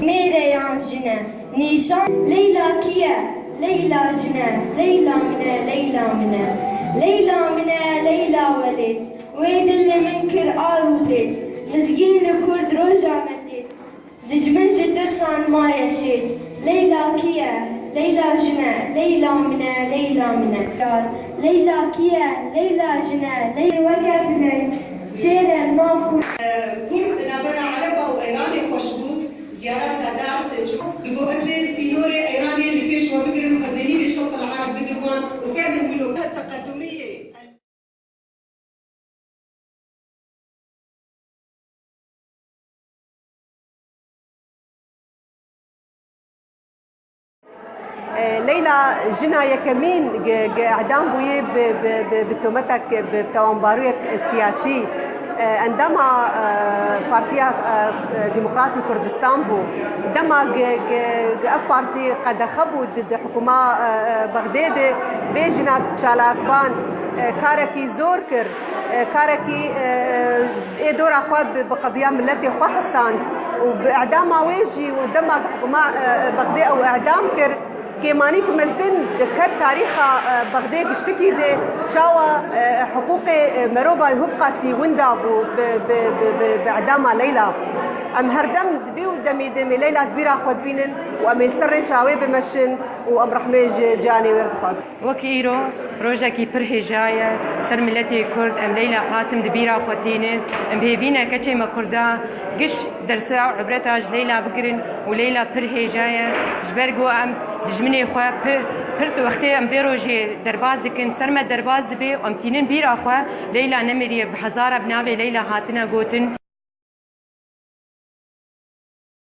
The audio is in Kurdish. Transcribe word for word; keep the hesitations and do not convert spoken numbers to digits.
Mêre yan jin e? Nîşan Leyla kî ye? Leyla jin e, Leyla min e, Leyla min e. Leyla min e, Leyla welêt. Wê dil li min kir ar û pêt. Mizgîn li Kurd roja me têt. Dijmin ji tirsan maye şêt. Leyla kî ye? Leyla jin e, Leyla min e, Leyla min e. Yar, Leyla kî ye? Leyla jin e, Leyla weke bineng jêre nav Kurd. Kurd navbera Ereba û Îranê xweş bû. Ziyara Sadat çû. Digo ez ê sînorê Îranê li pêş we bigirim, ez ê nîvê şetil Ereb bidim wan û fi'len wilo teqedumiyê. E, Leyla jina yekemîn ge-, ge-, edam bûye bi, bi, bi, bi tometek, bi tawanbariyek siyasî. E, endama, e, Partiya, e, e, Demokratî Kurdistan bû. Dema ge-, ge-, ge-, ev partî qedexe bû di, di hikûma, e, e, Bexdê de, vê jina çalakvan, e, karekî zor kir. E, karekî, e, e, ê dora xwe bi, bi qediya miletê xwe hesand û bi edama wê jî û dema hikûma, e, e, Bexdê ew edam kir, kêmanîk mezin diket tarîxa, e, Bexdê giştikî de çawa, e, hiqûqê, e, merova hûvqasî winda bû bi, bi, bi, bi, bi edama Leyla. Em herdem di vî û demî de em ê Leyla di bîra xwe dibînin û em ê li ser rê çawê bimeşin û em rehmê ji ciyanê wê re dixwazin. Wek îro rojekî pir hêja ye ser miletê Kurd, em Leyla Qasim di bîra xwe tînin. Em hêvî ne keçê me Kurda giş dersa û ibreta ji Leyla bigirin û Leyla pir hêja ye. Ji ber ku em dijminê xwe pir, pir wextê em vê rojê derbas dikin, ser me derbas dibe û em tînin bîra xwe. Leyla nemiriye, bi hezara bi navê Leyla hatine gotin.